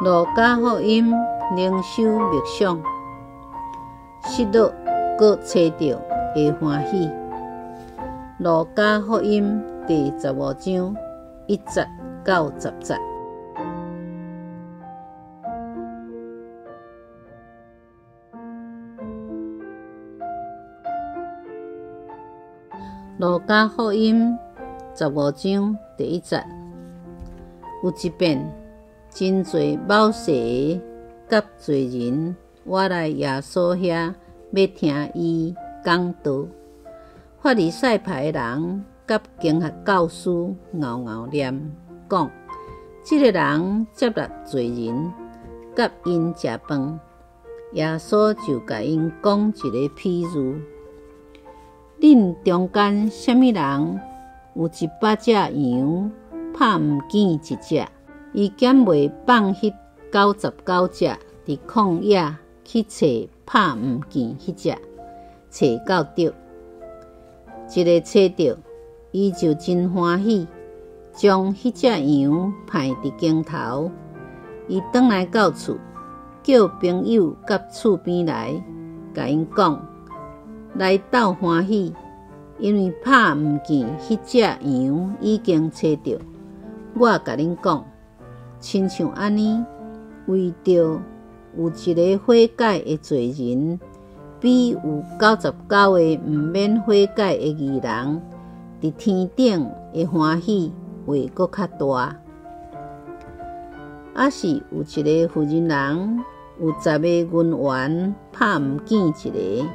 路加福音灵修默想，失落阁揣著的欢喜。路加福音第十五章一节到十节。路加福音十五章第一节，有一遍，真濟謀勢的佮罪人倚來耶穌遐，欲聽伊講道。法利賽派的人佮經學教師敖敖念，講：這个人接納罪人，佮𪜶食飯。耶穌就共𪜶講一个譬喻：恁中間啥物人有100隻羊，拍毋見一隻，伊敢袂放彼99隻佇曠野去揣拍毋見彼隻，揣到著？一个揣著，伊就真歡喜，將彼隻羊奅佇肩頭。伊轉來到厝，叫朋友佮厝邊來，共𪜶講：來鬥歡喜，因為拍毋見彼隻羊已經揣著。我共恁講，親像按呢，為著有一个悔改的罪人，比有99个毋免悔改的義人，佇天頂的歡喜會閣較大。抑是有一个婦人人有十个銀元，拍毋見一个，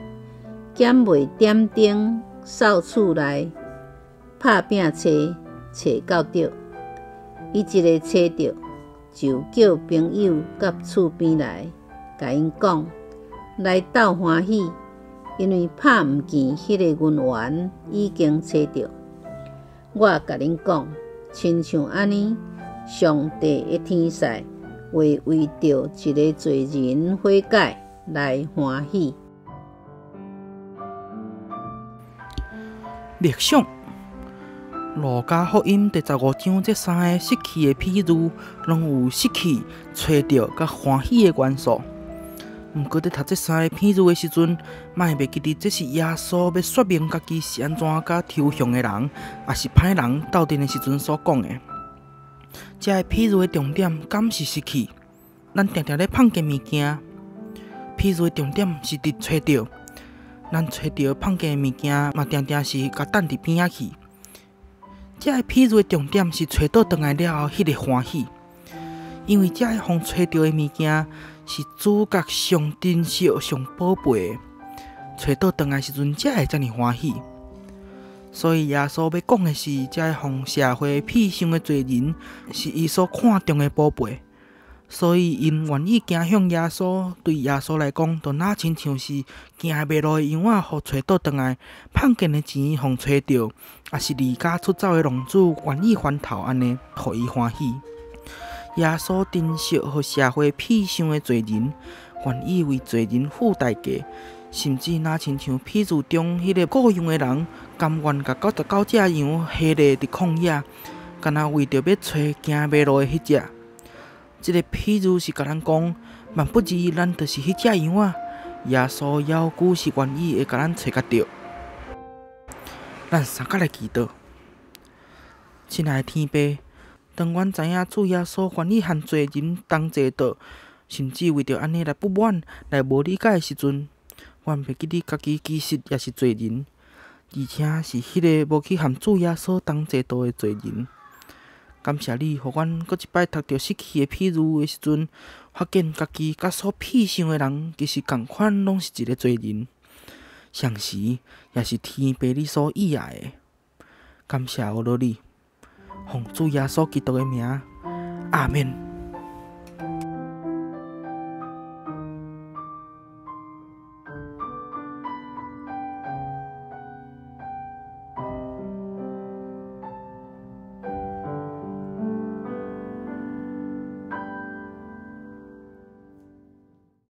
敢袂點燈掃厝內，拍拚揣，揣到著？伊一个揣著，就叫朋友佮厝邊來，共𪜶講：來鬥歡喜，因為拍毋見彼个銀元已經揣著。我共恁講，親像按呢，上帝的天使會為著一个罪人悔改來歡喜。默想，路加福音第十五章這三个失去的譬喻，攏有失去、揣著佮歡喜的元素。毋過，佇讀這三个譬喻的時陣，莫袂記得這是耶穌欲說明家己是按怎佮抽象的人，抑是歹人鬥陣的時陣所講的。這个譬喻的重點，敢是失去？咱定定咧紡見物件。譬喻的重點是佇揣著，咱揣著紡見的物件，嘛定定是共擲佇邊仔去。這个譬喻的重點是揣倒轉來了後，彼个歡喜，因為這个予揣著的物件是主角上珍惜、上寶貝的，揣倒轉來時陣才會遮爾歡喜。所以耶穌欲講的是，這个予社會騙傷的罪人是伊所看重的寶貝，所以𪜶願意行向耶穌，對耶穌來講，就若親像是行迷路的羊仔，予揣倒轉來，紡見的錢予揣著，抑是離家出走的浪子願意翻頭按呢，予伊歡喜。耶穌珍惜予社會騙傷的罪人，願意為罪人付代價，甚至若親像譬喻中彼个顧羊的人，甘願共99隻羊彼咧佇曠野，干焦為著欲揣行迷路的彼隻。這个譬喻是共咱講，萬不二咱就是彼隻羊仔，耶穌猶閣是願意會共咱揣較著。咱相佮來祈禱，親愛的天父，當阮知影主耶穌願意和罪人同齊倒，甚至為著按呢來不滿、來無理解的時陣，阮袂記得家己其實也是罪人，而且是彼个無去和主耶穌同齊倒的罪人。感謝你，予阮閣一擺讀著失去的譬喻的時陣，發現家己佮所騙傷的人其實仝款，攏是一个罪人，同時也是天父你所喜愛的。感謝阿羅你，奉主耶穌基督的名，阿們。